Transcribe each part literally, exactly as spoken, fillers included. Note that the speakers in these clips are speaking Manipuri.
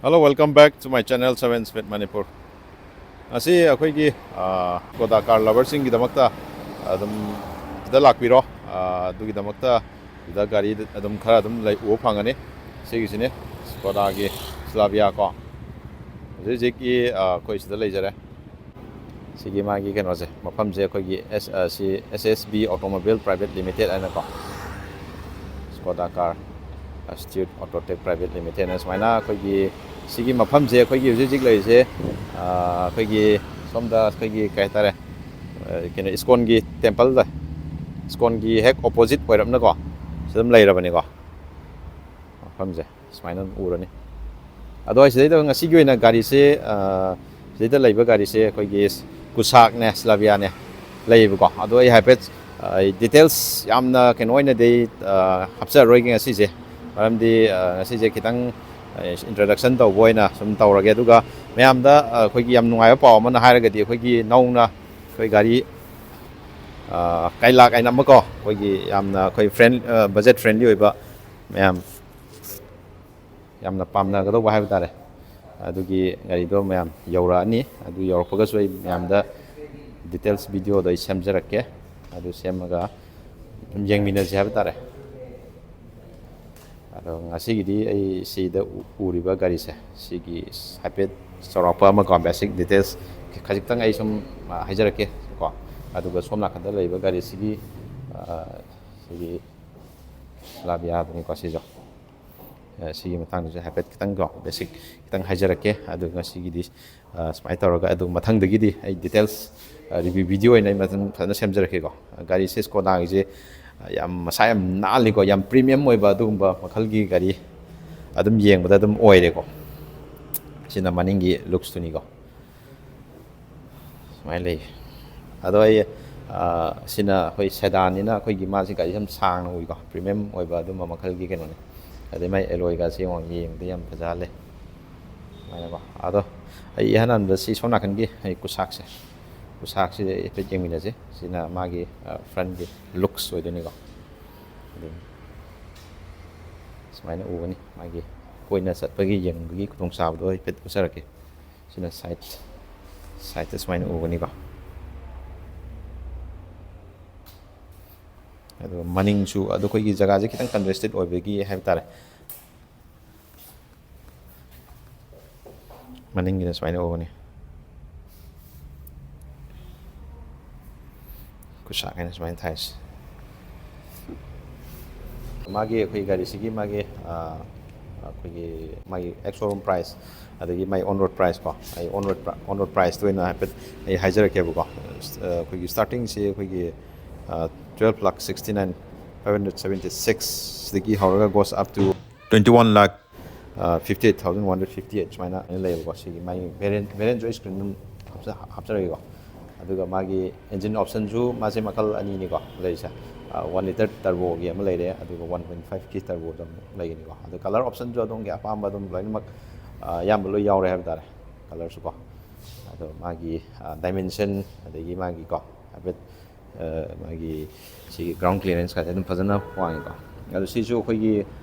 Hello, welcome back to my channel, Seven Speed Manipur. ꯉꯁꯤ ꯑꯩꯈꯣꯏꯒꯤ ꯁ꯭ꯀꯣꯗꯥ ꯀꯥꯔ ꯂꯚꯔꯁꯤꯡꯒꯤꯗꯃꯛꯇ ꯑꯗꯨꯝ ꯁꯤꯗ ꯂꯥꯛꯄꯤꯔꯣ꯫ ꯑꯗꯨꯒꯤꯗꯃꯛꯇ ꯁꯤꯗ ꯒꯥꯔꯤ ꯑꯗꯨꯝ ꯈꯔ ꯑꯗꯨꯝ ꯂꯩ, ꯎꯕ ꯐꯪꯒꯅꯤ꯫ ꯁꯤꯒꯤꯁꯤꯅꯦ ꯁ꯭ꯀꯣꯗꯥꯒꯤ ꯁ꯭ꯂꯥꯚꯤꯌꯥ ꯀꯣ꯫ ꯍꯧꯖꯤꯛ ꯍꯧꯖꯤꯛꯀꯤ ꯑꯩꯈꯣꯏ ꯁꯤꯗ ꯂꯩꯖꯔꯦ꯫ ꯁꯤꯒꯤ ꯃꯥꯒꯤ ꯀꯩꯅꯣꯁꯦ, ꯃꯐꯝꯁꯦ ꯑꯩꯈꯣꯏꯒꯤ ꯑꯦꯁ ꯁꯤ ꯑꯦꯁ ꯑꯦꯁ ꯕꯤ ꯑꯣꯇꯣꯃꯣꯕꯥꯏꯜ ꯄ꯭ꯔꯥꯏꯚꯦꯠ ꯂꯤꯃꯤꯇꯦꯠ ꯍꯥꯏꯅꯀꯣ, ꯁ꯭ꯀꯣꯗꯥ ꯀꯥꯔ ꯏꯟꯁꯇꯤꯇ꯭ꯌꯨꯠ ꯑꯣꯇꯣꯇꯦꯛ ꯄ꯭ꯔꯥꯏꯚꯦꯠ ꯂꯤꯃꯤꯇꯦꯠꯅ ꯁꯨꯃꯥꯏꯅ ꯑꯩꯈꯣꯏꯒꯤ ꯁꯤꯒꯤ ꯃꯐꯝꯁꯦ, ꯑꯩꯈꯣꯏꯒꯤ ꯍꯧꯖꯤꯛ ꯍꯧꯖꯤꯛ ꯂꯩꯔꯤꯁꯦ ꯑꯩꯈꯣꯏꯒꯤ ꯁꯣꯝꯗ ꯑꯩꯈꯣꯏꯒꯤ ꯀꯩ ꯍꯥꯏꯇꯥꯔꯦ, ꯀꯩꯅꯣ, ꯏꯁꯀꯣꯟꯒꯤ ꯇꯦꯝꯄꯜꯗ, ꯏꯁꯀꯣꯟꯒꯤ ꯍꯦꯛ ꯑꯣꯄꯣꯖꯤꯠ ꯑꯣꯏꯔꯞꯅꯀꯣ ꯁꯤ ꯑꯗꯨꯝ ꯂꯩꯔꯕꯅꯤꯀꯣ꯫ ꯃꯐꯝꯁꯦ ꯁꯨꯃꯥꯏꯅ ꯑꯗꯨꯝ ꯎꯔꯅꯤ꯫ ꯑꯗꯣ ꯑꯩ ꯁꯤꯗꯩꯗ ꯉꯁꯤꯒꯤ ꯑꯣꯏꯅ ꯒꯥꯔꯤꯁꯦ, ꯁꯤꯗꯩꯗ ꯂꯩꯕ ꯒꯥꯔꯤꯁꯦ ꯑꯩꯈꯣꯏꯒꯤ ꯀꯨꯁꯥꯛꯅꯦ, ꯁ꯭ꯂꯥꯚꯤꯌꯥꯅꯦ ꯂꯩꯌꯦꯕꯀꯣ꯫ ꯑꯗꯣ ꯑꯩ ꯍꯥꯏꯐꯦꯠ, ꯑꯩ ꯗꯤꯇꯦꯜꯁ ꯌꯥꯝꯅ ꯀꯩꯅꯣ ꯑꯣꯏꯅꯗꯤ ꯍꯥꯞꯆꯔꯔꯣꯏꯒꯦ ꯉꯁꯤꯁꯦ, ꯃꯔꯝꯗꯤ ꯉꯁꯤꯁꯦ ꯈꯤꯇꯪ ꯏꯟꯇ꯭ꯔꯗꯛꯁꯟ ꯇꯧꯕ ꯑꯣꯏꯅ ꯁꯨꯝ ꯇꯧꯔꯒꯦ꯫ ꯑꯗꯨꯒ ꯃꯌꯥꯝꯗ ꯑꯩꯈꯣꯏꯒꯤ ꯌꯥꯝ ꯅꯨꯡꯉꯥꯏꯕ ꯄꯥꯎ ꯑꯃꯅ ꯍꯥꯏꯔꯒꯗꯤ, ꯑꯩꯈꯣꯏꯒꯤ ꯅꯧꯅ ꯑꯩꯈꯣꯏ ꯒꯥꯔꯤ ꯀꯥꯏꯂꯥꯛ ꯍꯥꯏꯅ ꯑꯃꯀꯣ, ꯑꯩꯈꯣꯏꯒꯤ ꯌꯥꯝꯅ ꯑꯩꯈꯣꯏ ꯐ꯭ꯔꯦꯟ ꯕꯖꯦꯠ ꯐ꯭ꯔꯦꯟꯂꯤ ꯑꯣꯏꯕ, ꯃꯌꯥꯝ ꯌꯥꯝꯅ ꯄꯥꯝꯅꯒꯗꯧꯕ ꯍꯥꯏꯕ ꯇꯥꯔꯦ, ꯑꯗꯨꯒꯤ ꯒꯥꯔꯤꯗꯣ ꯃꯌꯥꯝ ꯌꯧꯔꯛꯑꯅꯤ꯫ ꯑꯗꯨ ꯌꯧꯔꯛꯄꯒꯁꯨ ꯑꯩ ꯃꯌꯥꯝꯗ ꯗꯤꯇꯦꯜꯁ ꯚꯤꯗꯤꯑꯣꯗꯣ ꯑꯩ ꯁꯦꯝꯖꯔꯛꯀꯦ꯫ ꯑꯗꯨ ꯁꯦꯝꯃꯒ ꯑꯗꯨꯝ ꯌꯦꯡꯃꯤꯟꯅꯁꯦ ꯍꯥꯏꯕ ꯇꯥꯔꯦ꯫ ꯑꯗꯣ ꯉꯁꯤꯒꯤꯗꯤ ꯑꯩ ꯁꯤꯗ ꯎ-, ꯎꯔꯤꯕ ꯒꯥꯔꯤꯁꯦ, ꯁꯤꯒꯤ ꯍꯥꯏꯐꯦꯠ ꯆꯥꯎꯔꯥꯛꯄ ꯑꯃꯀꯣ, ꯕꯦꯁꯤꯛ ꯗꯤꯇꯦꯜꯁ ꯈꯖꯤꯛꯇꯪ ꯑꯩ ꯁꯨꯝ, ꯑ, ꯍꯥꯏꯖꯔꯛꯀꯦ ꯀꯣ꯫ ꯑꯗꯨꯒ ꯁꯣꯝ ꯅꯥꯀꯟꯗ ꯂꯩꯕ ꯒꯥꯔꯤꯁꯤꯒꯤ, ꯑ, ꯁꯤꯒꯤ ꯂꯥꯕꯤꯌꯥꯗꯨꯅꯤꯀꯣ ꯁꯤꯁꯨ꯫ ꯑ, ꯁꯤꯒꯤ ꯃꯇꯥꯡꯗꯁꯨ ꯍꯥꯏꯐꯦꯠ ꯈꯤꯇꯪ ꯀꯣ, ꯕꯦꯁꯤꯛ ꯈꯤꯇꯪ ꯍꯥꯏꯖꯔꯛꯀꯦ꯫ ꯑꯗꯨ ꯉꯁꯤꯒꯤꯗꯤ, ꯑ, ꯁꯨꯃꯥꯏꯅ ꯇꯧꯔꯒ, ꯑꯗꯨ ꯃꯊꯪꯗꯒꯤꯗꯤ ꯑꯩ ꯗꯤꯇꯦꯜꯁ, ꯑ, ꯔꯤꯚ꯭ꯌꯨ ꯚꯤꯗꯤꯑꯣ ꯑꯣꯏꯅ ꯑꯩ ꯃꯊꯪ ꯐꯖꯅ ꯁꯦꯝꯖꯔꯛꯀꯦꯀꯣ꯫ ꯒꯥꯔꯤꯁꯦ ꯁ꯭ꯀꯣꯗꯥꯒꯤꯁꯦ, ꯑ, ꯌꯥꯝ ꯃꯁꯥ ꯌꯥꯝ ꯅꯥꯜꯂꯤꯀꯣ, ꯌꯥꯝ ꯄ꯭ꯔꯤꯃꯤꯌꯝ ꯑꯣꯏꯕ ꯑꯗꯨꯒꯨꯝꯕ ꯃꯈꯜꯒꯤ ꯒꯥꯔꯤ ꯑꯗꯨꯝ ꯌꯦꯡꯕꯗ ꯑꯗꯨꯝ ꯑꯣꯏꯔꯦꯀꯣ꯫ ꯁꯤꯅ ꯃꯅꯤꯡꯒꯤ ꯂꯨꯛꯁꯇꯨꯅꯤꯀꯣ꯫ ꯁꯨꯃꯥꯏꯅ ꯂꯩ꯫ ꯑꯗꯣ ꯑꯩ, ꯑ, ꯁꯤꯅ ꯑꯩꯈꯣꯏ ꯁꯦꯗꯥꯟꯅꯤꯅ ꯑꯩꯈꯣꯏꯒꯤ ꯃꯥꯁꯤ ꯒꯥꯔꯤ ꯌꯥꯝ ꯁꯥꯡꯅ ꯎꯏꯀꯣ, ꯄ꯭ꯔꯤꯃꯤꯌꯝ ꯑꯣꯏꯕ ꯑꯗꯨꯝꯕ ꯃꯈꯜꯒꯤ ꯀꯩꯅꯣꯅꯤ꯫ ꯑꯗꯩ ꯃꯥꯏ ꯑꯦꯂꯣꯏꯒꯁꯦ ꯌꯦꯡꯉꯣ, ꯌꯦꯡꯕꯗ ꯌꯥꯝ ꯐꯖꯍꯜꯂꯦ꯫ ꯁꯨꯃꯥꯏꯅꯀꯣ꯫ ꯑꯗꯣ ꯑꯩ ꯏꯍꯥꯟ ꯍꯥꯟꯕꯗ ꯁꯤ ꯁꯣꯝ ꯅꯥꯀꯟꯒꯤ ꯑꯩ ꯀꯨꯁꯥꯛꯁꯦ, ꯀꯨꯁꯥꯛꯁꯤꯗ ꯍꯥꯏꯐꯦꯠ ꯌꯦꯡꯃꯤꯟꯅꯁꯤ꯫ ꯁꯤꯅ ꯃꯥꯒꯤ, ꯑ, ꯐ꯭ꯔꯟꯒꯤ ꯂꯨꯛꯁ ꯑꯣꯏꯗꯣꯏꯅꯤꯀꯣ꯫ ꯑꯗꯨꯝ ꯁꯨꯃꯥꯏꯅ ꯎꯒꯅꯤ꯫ ꯃꯥꯒꯤ ꯀꯣꯏꯅ ꯆꯠꯄꯒꯤ ꯌꯦꯡꯕꯒꯤ ꯈꯨꯗꯣꯡꯆꯥꯕꯗꯣ ꯍꯥꯏꯐꯦꯠ ꯎꯠꯆꯔꯛꯀꯦ꯫ ꯁꯤꯅ ꯁꯥꯏꯠ, ꯁꯥꯏꯠꯇ ꯁꯨꯃꯥꯏꯅ ꯎꯒꯅꯤꯀꯣ꯫ ꯑꯗꯨꯒ ꯃꯅꯤꯡꯁꯨ, ꯑꯗꯣ ꯑꯩꯈꯣꯏꯒꯤ ꯖꯒꯥꯁꯦ ꯈꯤꯇꯪ ꯀꯟꯖꯦꯁꯇꯦꯠ ꯑꯣꯏꯕꯒꯤ ꯍꯥꯏꯕ ꯇꯥꯔꯦ꯫ ꯃꯅꯤꯡꯒꯤꯅ ꯁꯨꯃꯥꯏꯅ ꯎꯒꯅꯤ꯫ ꯈꯨꯠꯁꯥꯛ ꯍꯥꯏꯅ ꯁꯨꯃꯥꯏꯅ ꯊꯥꯏꯁꯦ꯫ ꯃꯥꯒꯤ ꯑꯩꯈꯣꯏ ꯒꯥꯔꯤꯁꯤꯒꯤ ꯃꯥꯒꯤ, ꯑ, ꯑꯩꯈꯣꯏꯒꯤ ꯃꯥꯒꯤ ꯑꯦꯛꯁ ꯁꯣꯔꯨꯝ ꯄ꯭ꯔꯥꯏꯁ, ꯑꯗꯒꯤ ꯃꯥꯒꯤ ꯑꯣꯟ ꯔꯣꯗ ꯄ꯭ꯔꯥꯏꯁ ꯀꯣ, ꯑꯩ ꯑꯣꯟ ꯔꯣꯗ, ꯑꯣꯟ ꯔꯣꯗ ꯄ꯭ꯔꯥꯏꯁꯇ ꯑꯣꯏꯅ ꯍꯥꯏꯐꯦꯠ ꯑꯩ ꯍꯥꯏꯖꯔꯛꯀꯦꯕꯀꯣ꯫ ꯑ, ꯑꯩꯈꯣꯏꯒꯤ ꯁ꯭ꯇꯥꯔꯇꯤꯡꯁꯤ ꯑꯩꯈꯣꯏꯒꯤ, ꯑ, twelve lakh sixty nine five hundred seventy six ꯗꯒꯤ ꯍꯧꯔꯒ goes up to twenty one lakh fifty eight thousand one hundred fifty eight ꯁꯨꯃꯥꯏꯅ ꯂꯩꯌꯦꯕꯀꯣ꯫ ꯁꯤꯒꯤ ꯃꯥꯒꯤ ꯚꯦꯔꯤꯌꯦꯟ, ꯚꯦꯔꯤꯌꯦꯟꯁꯨ ꯑꯩ ꯁ꯭ꯀ꯭ꯔꯤꯟ ꯑꯗꯨꯝ ꯍꯥꯞꯆ-, ꯍꯥꯞꯆꯔꯒꯦꯀꯣ꯫ ꯑꯗꯨꯒ ꯃꯥꯒꯤ ꯏꯟꯖꯤꯟ ꯑꯣꯞꯁꯟꯁꯨ ꯃꯥꯁꯦ ꯃꯈꯜ ꯑꯅꯤꯅꯤꯀꯣ ꯂꯩꯔꯤꯁꯦ꯫ ꯑ, one litre turbo ꯒꯤ ꯑꯃ ꯂꯩꯔꯦ, ꯑꯗꯨꯒ one point five ꯀꯤ turbo ꯗ ꯑꯃꯨꯛ ꯂꯩꯒꯅꯤꯀꯣ꯫ ꯑꯗꯣ ꯀꯂꯔ ꯑꯣꯞꯁꯟꯁꯨ ꯑꯗꯣꯝꯒꯤ ꯑꯄꯥꯝꯕ ꯑꯗꯨꯝ ꯂꯣꯏꯅꯃꯛ, ꯑ, ꯑꯌꯥꯝꯕ ꯂꯣꯏ ꯌꯥꯎꯔꯦ ꯍꯥꯏꯕ ꯇꯥꯔꯦ, ꯀꯂꯔꯁꯨꯀꯣ꯫ ꯑꯗꯣ ꯃꯥꯒꯤ, ꯑ, ꯗꯥꯏꯃꯦꯟꯁꯟ, ꯑꯗꯒꯤ ꯃꯥꯒꯤꯀꯣ ꯍꯥꯏꯐꯦꯠ, ꯑ, ꯃꯥꯒꯤ ꯁꯤꯒꯤ ꯒ꯭ꯔꯥꯎꯟ ꯀ꯭ꯂꯤꯌꯔꯦꯟꯁ ꯀꯥꯁꯦ ꯑꯗꯨꯝ ꯐꯖꯅ ꯋꯥꯡꯉꯤꯀꯣ꯫ ꯑꯗꯣ ꯁꯤꯁꯨ ꯑꯩꯈꯣꯏꯒꯤ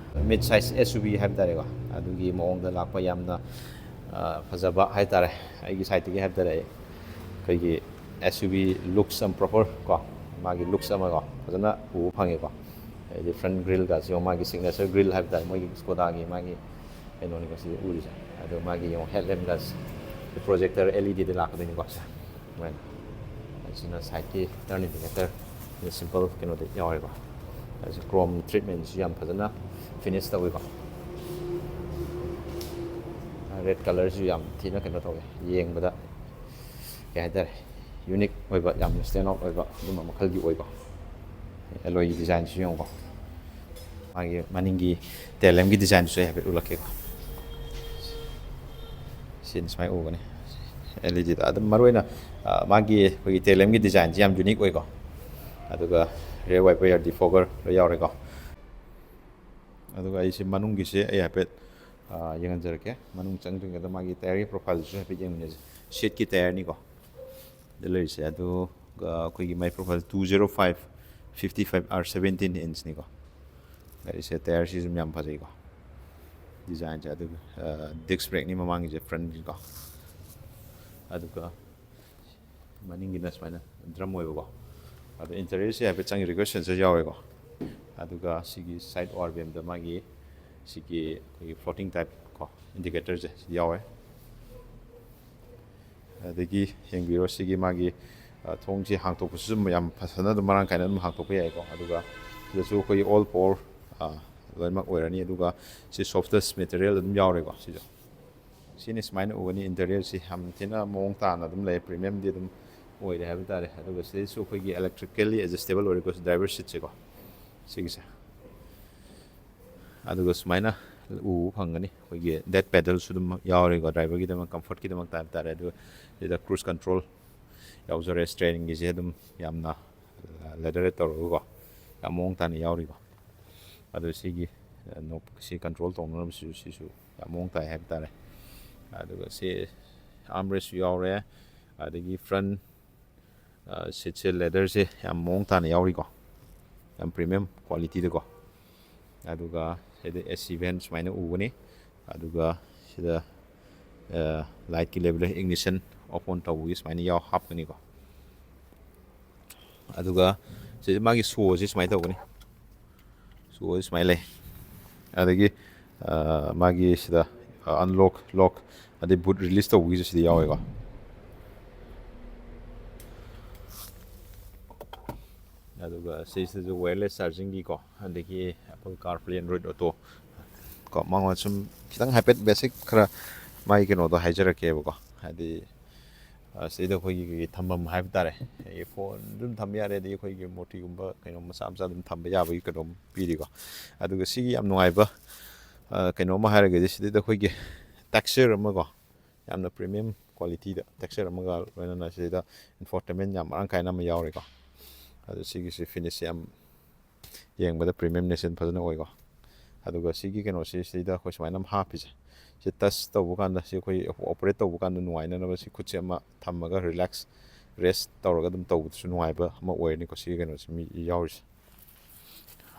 ꯃꯤꯗ ꯁꯥꯏꯖ ꯑꯦꯁ ꯌꯨ ꯚꯤ ꯍꯥꯏꯕ ꯇꯥꯔꯦꯀꯣ, ꯑꯗꯨꯒꯤ ꯃꯑꯣꯡꯗ ꯂꯥꯛꯄ ꯌꯥꯝꯅ, ꯑ, ꯐꯖꯕ ꯍꯥꯏ ꯇꯥꯔꯦ, ꯑꯩꯒꯤ ꯁꯥꯏꯠꯇꯒꯤ ꯍꯥꯏꯕ ꯇꯥꯔꯦ꯫ ꯑꯩꯈꯣꯏꯒꯤ ꯑꯦꯁ ꯌꯨ ꯚꯤ ꯂꯨꯛꯁ ꯑꯃ ꯄ꯭ꯔꯣꯄꯔ ꯀꯣ, ꯃꯥꯒꯤ ꯂꯨꯛꯁ ꯑꯃꯀꯣ ꯐꯖꯅ ꯎꯕ ꯐꯪꯉꯦꯀꯣ꯫ ꯍꯥꯏꯗꯤ ꯐ꯭ꯔꯟ ꯒ꯭ꯔꯤꯜꯒꯁꯤ ꯌꯦꯡꯉꯣ, ꯃꯥꯒꯤ ꯁꯤꯒꯅꯦꯆꯔ ꯒ꯭ꯔꯤꯜ ꯍꯥꯏꯕ ꯇꯥꯔꯦ, ꯃꯣꯏꯒꯤ ꯁ꯭ꯀꯣꯗꯥꯒꯤ ꯃꯥꯒꯤ ꯀꯩꯅꯣꯅꯤꯀꯣ ꯁꯤꯗ ꯎꯔꯤꯁꯦ꯫ ꯑꯗꯣ ꯃꯥꯒꯤ ꯌꯦꯡꯉꯣ, ꯍꯦꯗ ꯂꯦꯝꯞꯀꯁꯦ ꯄ꯭ꯔꯣꯖꯦꯛꯇꯔ ꯑꯦꯜ ꯏ ꯗꯤꯗ ꯂꯥꯛꯀꯗꯣꯏꯅꯤꯀꯣ ꯁꯦ꯫ ꯑꯗꯨꯃꯥꯏꯅ ꯁꯤꯅ ꯁꯥꯏꯠꯀꯤ ꯇꯔꯟ ꯏꯟꯗꯤꯀꯦꯇꯔ, ꯁꯤꯝꯄꯜ ꯀꯩꯅꯣꯗ ꯌꯥꯎꯔꯦꯀꯣ꯫ ꯑꯁꯤ ꯀ꯭ꯔꯣꯝ ꯇ꯭ꯔꯤꯠꯃꯦꯟꯁꯨ ꯌꯥꯝ ꯐꯖꯅ ꯐꯤꯅꯤꯁ ꯇꯧꯋꯤꯀꯣ꯫ ꯔꯦꯠ ꯀꯂꯔꯁꯨ ꯌꯥꯝ ꯊꯤꯅ ꯀꯩꯅꯣ ꯇꯧꯋꯦ, ꯌꯦꯡꯕꯗ ꯀꯩ ꯍꯥꯏꯇꯥꯔꯦ, ꯌꯨꯅꯤꯛ ꯑꯣꯏꯕ, ꯌꯥꯝꯅ ꯁ꯭ꯇꯦꯟ ꯑꯥꯎꯠ ꯑꯣꯏꯕ ꯑꯗꯨꯝꯕ ꯃꯈꯜꯒꯤ ꯑꯣꯏꯕ꯫ ꯑꯦꯂꯣꯏꯒꯤ ꯗꯤꯖꯥꯏꯟꯁꯨ ꯌꯦꯡꯉꯨꯀꯣ꯫ ꯃꯥꯒꯤ ꯃꯅꯤꯡꯒꯤ ꯇꯦꯜ ꯂꯦꯝꯒꯤ ꯗꯤꯖꯥꯏꯟꯗꯨꯁꯨ ꯑꯩ ꯍꯥꯏꯐꯦꯠ ꯎꯠꯂꯛꯀꯦꯀꯣ꯫ ꯁꯤꯅ ꯁꯨꯃꯥꯏꯅ ꯎꯒꯅꯤ꯫ ꯑꯦꯜ ꯏ ꯗꯤꯗ ꯑꯗꯨꯝ ꯃꯔꯨꯑꯣꯏꯅ, ꯑ, ꯃꯥꯒꯤ ꯑꯩꯈꯣꯏꯒꯤ ꯇꯦꯜ ꯂꯦꯝꯒꯤ ꯗꯤꯖꯥꯏꯟꯁꯦ ꯌꯥꯝ ꯌꯨꯅꯤꯛ ꯑꯣꯏꯀꯣ꯫ ꯑꯗꯨꯒ ꯔꯤꯌꯔ ꯋꯥꯏꯄꯔ ꯗꯤꯐꯣꯒꯔ ꯂꯣꯏ ꯌꯥꯎꯔꯦꯀꯣ꯫ ꯑꯗꯨꯒ ꯑꯩꯁꯦ ꯃꯅꯨꯡꯒꯤꯁꯦ ꯑꯩ ꯍꯥꯏꯐꯦꯠ, ꯑ, ꯌꯦꯡꯍꯟꯖꯔꯛꯀꯦ꯫ ꯃꯅꯨꯡ ꯆꯪꯗ꯭ꯔꯤꯉꯩꯗ ꯃꯥꯒꯤ ꯇꯥꯌꯔꯒꯤ ꯄ꯭ꯔꯣꯐꯥꯏꯜꯗꯨꯁꯨ ꯍꯥꯏꯐꯦꯠ ꯌꯦꯡꯃꯤꯟꯅꯁꯦ꯫ ꯁꯤꯠꯀꯤ ꯇꯥꯌꯔꯅꯤꯀꯣ꯫ ꯗ ꯂꯩꯔꯤꯁꯦ꯫ ꯑꯗꯨꯒ ꯑꯩꯈꯣꯏꯒꯤ ꯃꯥꯏ profile two zero five fifty five R seventeen inchꯅꯤꯀꯣ꯫ ꯂꯩꯔꯤꯁꯦ꯫ ꯇꯥꯌꯔꯁꯤꯁꯨ ꯌꯥꯝ ꯐꯖꯩꯀꯣ, ꯗꯤꯖꯥꯏꯟꯁꯦ꯫ ꯑꯗꯨꯒ, ꯑ, ꯗꯤꯁꯛ ꯕ꯭ꯔꯦꯛꯅꯤ ꯃꯃꯥꯡꯒꯤꯁꯦ, ꯐ꯭ꯔꯟꯒꯤꯀꯣ꯫ ꯑꯗꯨꯒ ꯃꯅꯤꯡꯒꯤꯅ ꯁꯨꯃꯥꯏꯅ ꯗ꯭ꯔꯝ ꯑꯣꯏꯕꯀꯣ꯫ ꯑꯗꯣ ꯏꯟꯇꯔꯤꯌꯔꯁꯦ ꯍꯥꯏꯐꯦꯠ ꯆꯪꯉꯤ, ꯔꯤꯒꯔ ꯁꯦꯟꯁꯔ ꯌꯥꯎꯋꯦꯀꯣ꯫ ꯑꯗꯨꯒ ꯁꯤꯒꯤ ꯁꯥꯏꯠ ꯑꯥꯔ ꯕꯤ ꯑꯦꯝꯗ ꯃꯥꯒꯤ ꯁꯤꯒꯤ ꯑꯩꯈꯣꯏꯒꯤ ꯐ꯭ꯂꯣꯇꯤꯡ ꯇꯥꯏꯞ ꯀꯣ ꯏꯟꯗꯤꯀꯦꯇꯔꯁꯦ ꯁꯤ ꯌꯥꯎꯋꯦ꯫ ꯑꯗꯒꯤ ꯌꯦꯡꯕꯤꯔꯣ, ꯁꯤꯒꯤ ꯃꯥꯒꯤ, ꯑ, ꯊꯣꯡꯁꯤ ꯍꯥꯡꯇꯣꯛꯄꯁꯤꯁꯨ ꯌꯥꯝ ꯐꯖꯅ ꯑꯗꯨꯝ ꯃꯔꯥꯡ ꯀꯥꯏꯅ ꯑꯗꯨꯝ ꯍꯥꯡꯇꯣꯛꯄ ꯌꯥꯏꯀꯣ꯫ ꯑꯗꯨꯒ ꯁꯤꯗꯁꯨ ꯑꯩꯈꯣꯏꯒꯤ ꯑꯣꯜ ꯄꯣꯔ, ꯑ, ꯂꯣꯏꯅꯃꯛ ꯑꯣꯏꯔꯅꯤ꯫ ꯑꯗꯨꯒ ꯁꯤ ꯁꯣꯐꯇꯦꯁ ꯃꯦꯇꯔꯤꯌꯦꯜ ꯑꯗꯨꯝ ꯌꯥꯎꯔꯦꯀꯣ꯫ ꯁꯤꯁꯨ ꯁꯤꯅꯤ ꯁꯨꯃꯥꯏꯅ ꯎꯒꯅꯤ꯫ ꯏꯟꯇꯔꯤꯌꯔꯁꯤ ꯌꯥꯝ ꯊꯤꯅ ꯃꯑꯣꯡ ꯇꯥꯅ ꯑꯗꯨꯝ ꯂꯩ, ꯄ꯭ꯔꯤꯃꯤꯌꯝꯗꯤ ꯑꯗꯨꯝ ꯑꯣꯏꯔꯦ ꯍꯥꯏꯕ ꯇꯥꯔꯦ꯫ ꯑꯗꯨꯒ ꯁꯤꯗꯩꯁꯨ ꯑꯩꯈꯣꯏꯒꯤ electrically adjustable ꯑꯣꯏꯔꯦꯀꯣ, ꯗ꯭ꯔꯥꯏꯚꯔ ꯁꯤꯠꯁꯦꯀꯣ, ꯁꯤꯒꯤꯁꯦ꯫ ꯑꯗꯨꯒ ꯁꯨꯃꯥꯏꯅ ꯎꯕ ꯐꯪꯒꯅꯤ꯫ ꯑꯩꯈꯣꯏꯒꯤ ꯗꯦꯠ ꯄꯦꯗꯜꯁꯨ ꯑꯗꯨꯝ ꯌꯥꯎꯔꯦꯀꯣ, ꯗ꯭ꯔꯥꯏꯚꯔꯒꯤꯗꯃꯛ, ꯀꯝꯐꯣꯔꯠꯀꯤꯗꯃꯛꯇ ꯍꯥꯏꯕ ꯇꯥꯔꯦ꯫ ꯑꯗꯨꯒ ꯁꯤꯗ ꯀ꯭ꯔꯨꯖ ꯀꯟꯇ꯭ꯔꯣꯜ ꯌꯥꯎꯖꯔꯦ꯫ ꯁ꯭ꯇꯦꯔꯤꯡꯒꯤꯁꯦ ꯑꯗꯨꯝ ꯌꯥꯝꯅ ꯂꯦꯗꯔꯦꯠ ꯇꯧꯔꯒꯀꯣ, ꯌꯥꯝ ꯃꯑꯣꯡ ꯇꯥꯅ ꯌꯥꯎꯔꯤꯀꯣ꯫ ꯑꯗꯨ ꯁꯤꯒꯤ, ꯑ, ꯅꯣꯞ, ꯁꯤ ꯀꯟꯇ꯭ꯔꯣꯜ ꯇꯧꯅꯅꯕꯁꯤꯁꯨ, ꯁꯤꯁꯨ ꯌꯥꯝ ꯃꯑꯣꯡ ꯇꯥꯏ ꯍꯥꯏꯕ ꯇꯥꯔꯦ꯫ ꯑꯗꯨꯒ ꯁꯤ ꯑꯥꯔꯝ ꯔꯦꯁꯁꯨ ꯌꯥꯎꯔꯦ, ꯑꯗꯒꯤ ꯐ꯭ꯔꯟ, ꯑ, ꯁꯤꯠꯁꯦ, ꯂꯦꯗꯔꯁꯦ ꯌꯥꯝ ꯃꯑꯣꯡ ꯇꯥꯅ ꯌꯥꯎꯔꯤꯀꯣ, ꯌꯥꯝ ꯄ꯭ꯔꯤꯃꯤꯌꯝ ꯀ꯭ꯋꯥꯂꯤꯇꯤꯗꯀꯣ꯫ ꯑꯗꯨꯒ ꯁꯤꯗ ꯑꯦ ꯁꯤ ꯚꯦꯟ ꯁꯨꯃꯥꯏꯅ ꯎꯒꯅꯤ꯫ ꯑꯗꯨꯒ ꯁꯤꯗ, ꯑ, ꯂꯥꯏꯠꯀꯤ ꯂꯦꯕꯦꯜ, ꯏꯒꯅꯤꯁꯟ ꯑꯣꯐ ꯑꯣꯟ ꯇꯧꯕꯒꯤ ꯁꯨꯃꯥꯏꯅ ꯌꯥꯎ ꯍꯥꯞꯀꯅꯤꯀꯣ꯫ ꯑꯗꯨꯒ ꯁꯤ ꯃꯥꯒꯤ ꯁꯣꯁꯤ ꯁꯨꯃꯥꯏꯅ ꯇꯧꯒꯅꯤ꯫ ꯁꯣꯁꯤ ꯁꯨꯃꯥꯏꯅ ꯂꯩ꯫ ꯑꯗꯒꯤ, ꯑ, ꯃꯥꯒꯤ ꯁꯤꯗ, ꯑ, ꯑꯟꯂꯣꯛ, ꯂꯣꯛ, ꯑꯗꯩ ꯕꯨꯠ ꯔꯤꯂꯤꯁ ꯇꯧꯕꯒꯤꯁꯨ ꯁꯤꯗ ꯌꯥꯎꯋꯦꯀꯣ꯫ ꯑꯗꯨꯒ ꯁꯤꯁꯤꯁꯨ wireless chargingꯒꯤꯀꯣ, ꯑꯗꯒꯤ Apple CarPlay, Android Auto ꯀꯣ, ꯃꯉꯣꯟꯗ ꯁꯨꯝ ꯈꯤꯇꯪ ꯍꯥꯏꯐꯦꯠ basic ꯈꯔ ꯃꯥꯒꯤ ꯀꯩꯅꯣꯗꯣ ꯍꯥꯏꯖꯔꯛꯀꯦꯕꯀꯣ꯫ ꯍꯥꯏꯗꯤ, ꯑ, ꯁꯤꯗꯩꯗ ꯑꯩꯈꯣꯏꯒꯤ ꯀꯩꯀꯩ ꯊꯝꯐꯝ ꯍꯥꯏꯕ ꯇꯥꯔꯦ, ꯑꯩꯒꯤ ꯐꯣꯟ ꯑꯗꯨꯝ ꯊꯝꯕ ꯌꯥꯔꯦ, ꯑꯗꯒꯤ ꯑꯩꯈꯣꯏꯒꯤ ꯃꯨꯔꯇꯤꯒꯨꯝꯕ ꯀꯩꯅꯣ ꯃꯆꯥ ꯃꯆꯥ ꯑꯗꯨꯝ ꯊꯝꯕ ꯌꯥꯕꯒꯤ ꯀꯩꯅꯣꯝ ꯄꯤꯔꯤꯀꯣ꯫ ꯑꯗꯨꯒ ꯁꯤꯒꯤ ꯌꯥꯝ ꯅꯨꯡꯉꯥꯏꯕ, ꯑ, ꯀꯩꯅꯣꯝꯃ ꯍꯥꯏꯔꯒꯗꯤ, ꯁꯤꯗꯩꯗ ꯑꯩꯈꯣꯏꯒꯤ texture ꯑꯃꯀꯣ, ꯌꯥꯝꯅ premium qualityꯗ texture ꯑꯃꯒ ꯂꯣꯏꯅꯅ ꯁꯤꯗꯩꯗ infotainment ꯌꯥꯝ ꯃꯔꯥꯡ ꯀꯥꯏꯅ ꯑꯃ ꯌꯥꯎꯔꯦꯀꯣ꯫ ꯑꯗꯨ ꯁꯤꯒꯤꯁꯤ finish ꯌꯥꯝ ꯌꯦꯡꯕꯗ premiumness ꯐꯖꯅ ꯑꯣꯏꯀꯣ꯫ ꯑꯗꯨꯒ ꯁꯤꯒꯤ ꯀꯩꯅꯣꯁꯤ ꯁꯤꯗ ꯑꯩꯈꯣꯏ ꯁꯨꯃꯥꯏꯅ ꯑꯃ ꯍꯥꯞꯄꯤꯁꯦ, ꯁꯤ touch ꯇꯧꯕ ꯀꯥꯟꯗ, ꯁꯤ ꯑꯩꯈꯣꯏ operate ꯇꯧꯕ ꯀꯥꯟꯗ ꯅꯨꯡꯉꯥꯏꯅꯅꯕ ꯁꯤ ꯈꯨꯠꯁꯦ ꯑꯃ ꯊꯝꯃꯒ relax, rest ꯇꯧꯔꯒ ꯑꯗꯨꯝ ꯇꯧꯕꯗꯁꯨ ꯅꯨꯡꯉꯥꯏꯕ ꯑꯃ ꯑꯣꯏꯔꯅꯤꯀꯣ ꯁꯤꯒꯤ ꯀꯩꯅꯣꯁꯤ ꯃꯤ ꯌꯥꯎꯔꯤꯁꯦ꯫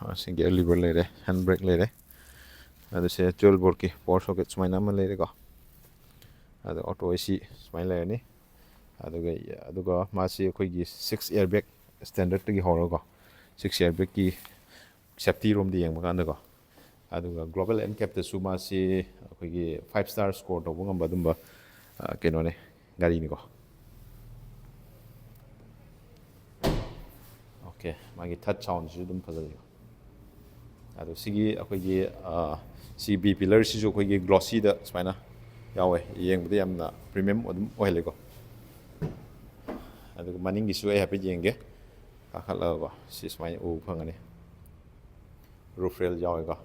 ꯑ, ꯁꯤ gear lever ꯂꯩꯔꯦ, hand brake ꯂꯩꯔꯦ, ꯑꯗꯨ ꯁꯤ twelve voltꯀꯤ power socket ꯁꯨꯃꯥꯏꯅ ꯑꯃ ꯂꯩꯔꯦꯀꯣ꯫ ꯑꯗ auto AC ꯁꯨꯃꯥꯏꯅ ꯂꯩꯔꯅꯤ꯫ ꯑꯗꯨꯒ, ꯑꯗꯨꯒ ꯃꯥꯁꯤ ꯑꯩꯈꯣꯏꯒꯤ six airbag standardꯇꯒꯤ ꯍꯧꯔꯒꯀꯣ, six airbagꯀꯤ safety ꯔꯣꯝꯗ ꯌꯦꯡꯕ ꯀꯥꯟꯗꯀꯣ, ꯑꯗꯨꯒ global NCAPꯇꯁꯨ ꯃꯥꯁꯤ ꯑꯩꯈꯣꯏꯒꯤ five star score ꯇꯧꯕ ꯉꯝꯕ ꯑꯗꯨꯝꯕ, ꯑ, ꯀꯩꯅꯣꯅꯦ, ꯒꯥꯔꯤꯅꯤꯀꯣ꯫ Okay, ꯃꯥꯒꯤ third soundꯁꯤꯁꯨ ꯑꯗꯨꯝ ꯐꯖꯩꯀꯣ꯫ ꯑꯗꯣ ꯁꯤꯒꯤ ꯑꯩꯈꯣꯏꯒꯤ, ꯑ, ꯁꯤ B pillarꯁꯤꯁꯨ ꯑꯩꯈꯣꯏꯒꯤ glossyꯗ ꯁꯨꯃꯥꯏꯅ ꯌꯥꯎꯋꯦ, ꯌꯦꯡꯕꯗ ꯌꯥꯝꯅ premium ꯑꯗꯨꯝ ꯑꯣꯏꯍꯜꯂꯦꯀꯣ꯫ ꯑꯗꯨꯒ ꯃꯅꯤꯡꯒꯤꯁꯨ ꯑꯩ ꯍꯥꯏꯐꯦꯠ ꯌꯦꯡꯒꯦ, ꯀꯥꯈꯠꯂꯒꯀꯣ, ꯁꯤ ꯁꯨꯃꯥꯏꯅ ꯎꯕ ꯐꯪꯒꯅꯤ꯫ Roof rail ꯌꯥꯎꯋꯦꯀꯣ,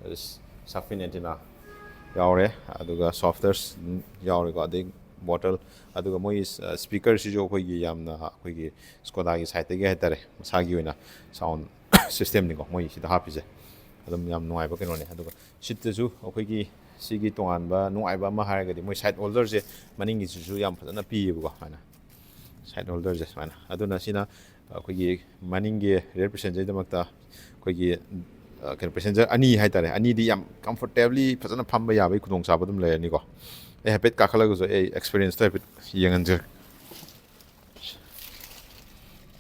ꯑꯗꯨ shark fin antenna ꯌꯥꯎꯔꯦ, ꯑꯗꯨꯒ softers ꯑꯗꯨꯝ ꯌꯥꯎꯔꯦꯀꯣ, ꯑꯗꯩ bottle, ꯑꯗꯨꯒ ꯃꯣꯏ speakerꯁꯤꯁꯨ ꯑꯩꯈꯣꯏꯒꯤ ꯌꯥꯝꯅ ꯑꯩꯈꯣꯏꯒꯤ Skodaꯒꯤ sideꯇꯒꯤ ꯍꯥꯏꯇꯥꯔꯦ, ꯃꯁꯥꯒꯤ ꯑꯣꯏꯅ sound systemꯅꯤꯀꯣ ꯃꯣꯏ ꯁꯤꯗ ꯍꯥꯞꯄꯤꯁꯦ꯫ ꯑꯗꯨꯝ ꯌꯥꯝ ꯅꯨꯡꯉꯥꯏꯕ ꯀꯩꯅꯣꯅꯦ꯫ ꯑꯗꯨꯒ seatꯇꯁꯨ ꯑꯩꯈꯣꯏꯒꯤ ꯁꯤꯒꯤ ꯇꯣꯉꯥꯟꯕ ꯅꯨꯡꯉꯥꯏꯕ ꯑꯃ ꯍꯥꯏꯔꯒꯗꯤ ꯃꯣꯏ side holderꯁꯦ ꯃꯅꯤꯡꯒꯤꯁꯤꯁꯨ ꯌꯥꯝ ꯐꯖꯅ ꯄꯤꯌꯦꯕꯀꯣ, ꯁꯨꯃꯥꯏꯅ side holderꯁꯦ ꯁꯨꯃꯥꯏꯅ꯫ ꯑꯗꯨꯅ ꯁꯤꯅ ꯑꯩꯈꯣꯏꯒꯤ ꯃꯅꯤꯡꯒꯤ rear passengerꯒꯤꯗꯃꯛꯇ ꯑꯩꯈꯣꯏꯒꯤ, ꯑ, ꯀꯩꯅꯣ, passenger ꯑꯅꯤ ꯍꯥꯏꯇꯥꯔꯦ, ꯑꯅꯤꯗꯤ ꯌꯥꯝ comfortably ꯐꯖꯅ ꯐꯝꯕ ꯌꯥꯕꯒꯤ ꯈꯨꯗꯣꯡꯆꯥꯕ ꯑꯗꯨꯝ ꯂꯩꯔꯅꯤꯀꯣ꯫ ꯑꯩ ꯍꯥꯏꯐꯦꯠ ꯀꯥꯈꯠꯂꯒꯁꯨ ꯑꯩ experienceꯇꯣ ꯍꯥꯏꯐꯦꯠ ꯌꯦꯡꯍꯟꯖꯔꯛꯀꯦ꯫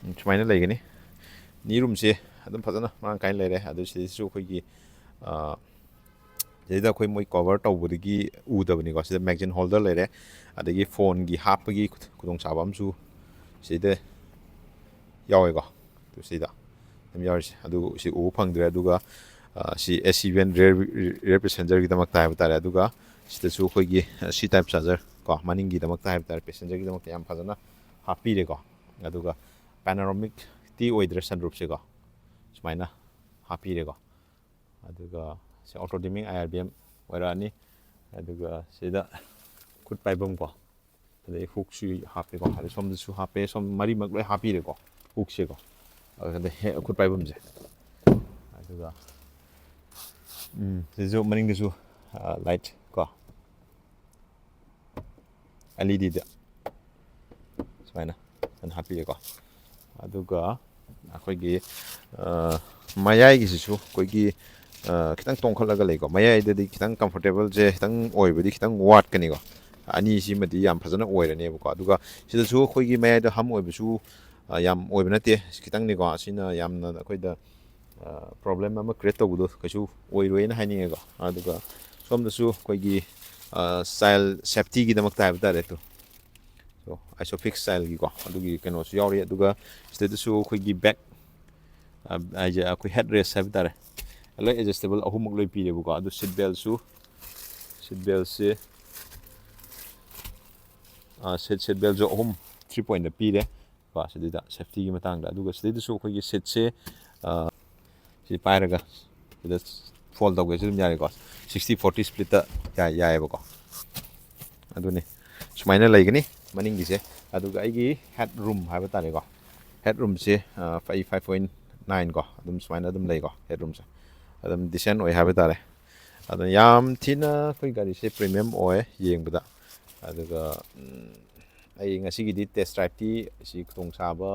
ꯎꯝ, ꯁꯨꯃꯥꯏꯅ ꯂꯩꯒꯅꯤ꯫ Knee roomꯁꯦ ꯑꯗꯨꯝ ꯐꯖꯅ ꯃꯔꯥꯡ ꯀꯥꯏꯅ ꯂꯩꯔꯦ꯫ ꯑꯗꯨ ꯁꯤꯗꯩꯁꯤꯁꯨ ꯑꯩꯈꯣꯏꯒꯤ, ꯑ, ꯁꯤꯗꯩꯗ ꯑꯩꯈꯣꯏ ꯃꯣꯏ cover ꯇꯧꯕꯗꯒꯤ ꯎꯗꯕꯅꯤꯀꯣ꯫ ꯁꯤꯗ magazine holder ꯂꯩꯔꯦ, ꯑꯗꯒꯤ phoneꯒꯤ ꯍꯥꯞꯄꯒꯤ ꯈꯨꯗꯣꯡꯆꯥꯕ ꯑꯃꯁꯨ ꯁꯤꯗ ꯌꯥꯎꯋꯦꯀꯣ꯫ ꯁꯤꯗ ꯑꯗꯨꯝ ꯌꯥꯎꯔꯤꯁꯦ꯫ ꯑꯗꯨ ꯁꯤ ꯎꯕ ꯐꯪꯗ꯭ꯔꯦ꯫ ꯑꯗꯨꯒ ꯑ, ꯁꯤ ꯑꯦꯁ ꯏꯚꯦꯟ ꯔꯤꯌꯔ ꯔꯤꯌꯔ ꯄꯦꯁꯦꯟꯖꯔꯒꯤꯗꯃꯛꯇ ꯍꯥꯏꯕ ꯇꯥꯔꯦ꯫ ꯑꯗꯨꯒ ꯁꯤꯗꯁꯨ ꯑꯩꯈꯣꯏꯒꯤ ꯁꯤ ꯇꯥꯏꯞ ꯆꯥꯔꯖꯔ ꯀꯣ, ꯃꯅꯤꯡꯒꯤꯗꯃꯛꯇ ꯍꯥꯏꯕ ꯇꯥꯔꯦ, ꯄꯦꯁꯦꯟꯖꯔꯒꯤꯗꯃꯛꯇ ꯌꯥꯝ ꯐꯖꯅ ꯍꯥꯞꯄꯤꯔꯦꯀꯣ꯫ ꯑꯗꯨꯒ ꯄꯦꯅꯣꯔꯥꯃꯤꯛꯇꯤ ꯑꯣꯏꯗ꯭ꯔꯦ ꯁꯟꯔꯨꯞꯁꯦꯀꯣ, ꯁꯨꯃꯥꯏꯅ ꯍꯥꯞꯄꯤꯔꯦꯀꯣ꯫ ꯑꯗꯨꯒ ꯁꯤ ꯑꯣꯇꯣ ꯗꯤꯃꯤꯡ ꯑꯥꯏ ꯑꯥꯔ ꯕꯤ ꯑꯦꯝ ꯑꯣꯏꯔꯛꯑꯅꯤ꯫ ꯑꯗꯨꯒ ꯁꯤꯗ ꯈꯨꯠ ꯄꯥꯏꯐꯝ ꯀꯣ, ꯑꯗꯩ ꯍꯨꯛꯁꯨ ꯍꯥꯞꯄꯦꯀꯣ꯫ ꯑꯗꯩ ꯁꯣꯝꯗꯁꯨ ꯍꯥꯞꯄꯦ, ꯁꯣꯝ ꯃꯔꯤꯃꯛ ꯂꯣꯏ ꯍꯥꯞꯄꯤꯔꯦꯀꯣ, ꯍꯨꯛꯁꯦꯀꯣ꯫ ꯑꯗꯩ ꯍꯦꯛ ꯈꯨꯠ ꯄꯥꯏꯐꯝꯁꯦ꯫ ꯑꯗꯨꯒ ꯎꯝ, ꯁꯤꯁꯨ ꯃꯅꯤꯡꯗꯁꯨ ꯂꯥꯏꯠ ꯀꯣ, ꯑꯦꯜ ꯏ ꯗꯤꯗ ꯁꯨꯃꯥꯏꯅ ꯐꯖꯅ ꯍꯥꯞꯄꯤꯔꯦꯀꯣ꯫ ꯑꯗꯨꯒ ꯑꯩꯈꯣꯏꯒꯤ ꯑ, ꯃꯌꯥꯏꯒꯤꯁꯤꯁꯨ ꯑꯩꯈꯣꯏꯒꯤ ꯑ, ꯈꯤꯇꯪ ꯇꯣꯡꯈꯠꯂꯒ ꯂꯩꯀꯣ꯫ ꯃꯌꯥꯏꯗꯗꯤ ꯈꯤꯇꯪ ꯀꯝꯐꯣꯔꯇꯦꯕꯜꯁꯦ ꯈꯤꯇꯪ ꯑꯣꯏꯕꯗꯤ ꯈꯤꯇꯪ ꯋꯥꯠꯀꯅꯤꯀꯣ꯫ ꯑꯅꯤꯁꯤꯃꯗꯤ ꯌꯥꯝ ꯐꯖꯅ ꯑꯣꯏꯔꯅꯦꯕꯀꯣ꯫ ꯑꯗꯨꯒ ꯁꯤꯗꯁꯨ ꯑꯩꯈꯣꯏꯒꯤ ꯃꯌꯥꯏꯗ ꯍꯝ ꯑꯣꯏꯕꯁꯨ ꯑ, ꯌꯥꯝ ꯑꯣꯏꯕ ꯅꯠꯇꯦ, ꯈꯤꯇꯪꯅꯤꯀꯣ꯫ ꯑꯁꯤꯅ ꯌꯥꯝꯅ ꯑꯩꯈꯣꯏꯗ ꯄ꯭ꯔꯣꯕ꯭ꯂꯦꯝ ꯑꯃ ꯀ꯭ꯔꯤꯌꯦꯠ ꯇꯧꯕꯗꯣ ꯀꯩꯁꯨ ꯑꯣꯏꯔꯣꯏꯅ ꯍꯥꯏꯅꯤꯡꯉꯦꯀꯣ꯫ ꯑꯗꯨꯒ ꯁꯣꯝꯗꯁꯨ ꯑꯩꯈꯣꯏꯒꯤ ꯆꯥꯏꯜ ꯁꯦꯐꯇꯤꯒꯤꯗꯃꯛꯇ ꯍꯥꯏꯕ ꯇꯥꯔꯦ꯫ ꯑꯗꯣ ꯁꯣ ꯑꯥꯏꯁꯣꯐꯤꯛꯁ ꯆꯥꯏꯜꯒꯤꯀꯣ, ꯑꯗꯨꯒꯤ ꯀꯩꯅꯣꯁꯨ ꯌꯥꯎꯔꯤ꯫ ꯑꯗꯨꯒ ꯁꯤꯗꯁꯨ ꯑꯩꯈꯣꯏꯒꯤ ꯕꯦꯛ ꯍꯥꯏꯁꯦ, ꯑꯩꯈꯣꯏ ꯍꯦꯠ ꯔꯦꯁ ꯍꯥꯏꯕ ꯇꯥꯔꯦ, ꯂꯣꯏ ꯑꯦꯗꯖꯁꯇꯦꯕꯜ ꯑꯍꯨꯝꯃꯛ ꯂꯣꯏ ꯄꯤꯔꯦꯕꯀꯣ꯫ ꯑꯗꯨ ꯁꯤꯠ ꯕꯦꯜꯁꯨ, ꯁꯤꯠ ꯕꯦꯜꯁꯦ ꯁꯤꯠ ꯁꯤꯠ ꯕꯦꯜꯁꯨ ꯑꯍꯨꯝ ꯊ꯭ꯔꯤ ꯄꯣꯏꯟꯗ ꯄꯤꯔꯦ ꯀꯣ꯫ ꯁꯤꯗꯩꯗ ꯁꯦꯐꯇꯤꯒꯤ ꯃꯇꯥꯡꯗ, ꯑꯗꯨꯒ ꯁꯤꯗꯩꯗꯁꯨ ꯑꯩꯈꯣꯏꯒꯤ ꯁꯤꯠꯁꯦ ꯑ, ꯁꯤ ꯄꯥꯏꯔꯒ ꯁꯤꯗ ꯐꯣꯜ ꯇꯧꯒꯦꯁꯨ ꯑꯗꯨꯝ ꯌꯥꯔꯦꯀꯣ꯫ ꯁꯤꯛꯁꯇꯤ ꯐꯣꯔꯇꯤ ꯁ꯭ꯄ꯭ꯂꯤꯠꯇ ꯌꯥꯏ, ꯌꯥꯏꯑꯕꯀꯣ꯫ ꯑꯗꯨꯅꯤ, ꯁꯨꯃꯥꯏꯅ ꯂꯩꯒꯅꯤ ꯃꯅꯤꯡꯒꯤꯁꯦ꯫ ꯑꯗꯨꯒ ꯑꯩꯒꯤ ꯍꯦꯠ ꯔꯨꯝ ꯍꯥꯏꯕ ꯇꯥꯔꯦꯀꯣ, ꯍꯦꯠ ꯔꯨꯝꯁꯦ ꯑꯩ ꯐꯥꯏꯚ ꯄꯣꯏꯟ ꯅꯥꯏꯟ ꯀꯣ, ꯑꯗꯨꯝ ꯁꯨꯃꯥꯏꯅ ꯑꯗꯨꯝ ꯂꯩꯀꯣ꯫ ꯍꯦꯠ ꯔꯨꯝꯁꯦ ꯑꯗꯨꯝ ꯗꯤꯁꯦꯟ ꯑꯣꯏ ꯍꯥꯏꯕ ꯇꯥꯔꯦ꯫ ꯑꯗꯣ ꯌꯥꯝ ꯊꯤꯅ ꯑꯩꯈꯣꯏ ꯒꯥꯔꯤꯁꯦ ꯄ꯭ꯔꯤꯃꯤꯌꯝ ꯑꯣꯏ ꯌꯦꯡꯕꯗ꯫ ꯑꯗꯨꯒ ꯎꯝ, ꯑꯩ ꯉꯁꯤꯒꯤꯗꯤ ꯇꯦꯁ ꯗ꯭ꯔꯥꯏꯚꯇꯤ ꯁꯤ ꯈꯨꯗꯣꯡꯆꯥꯕ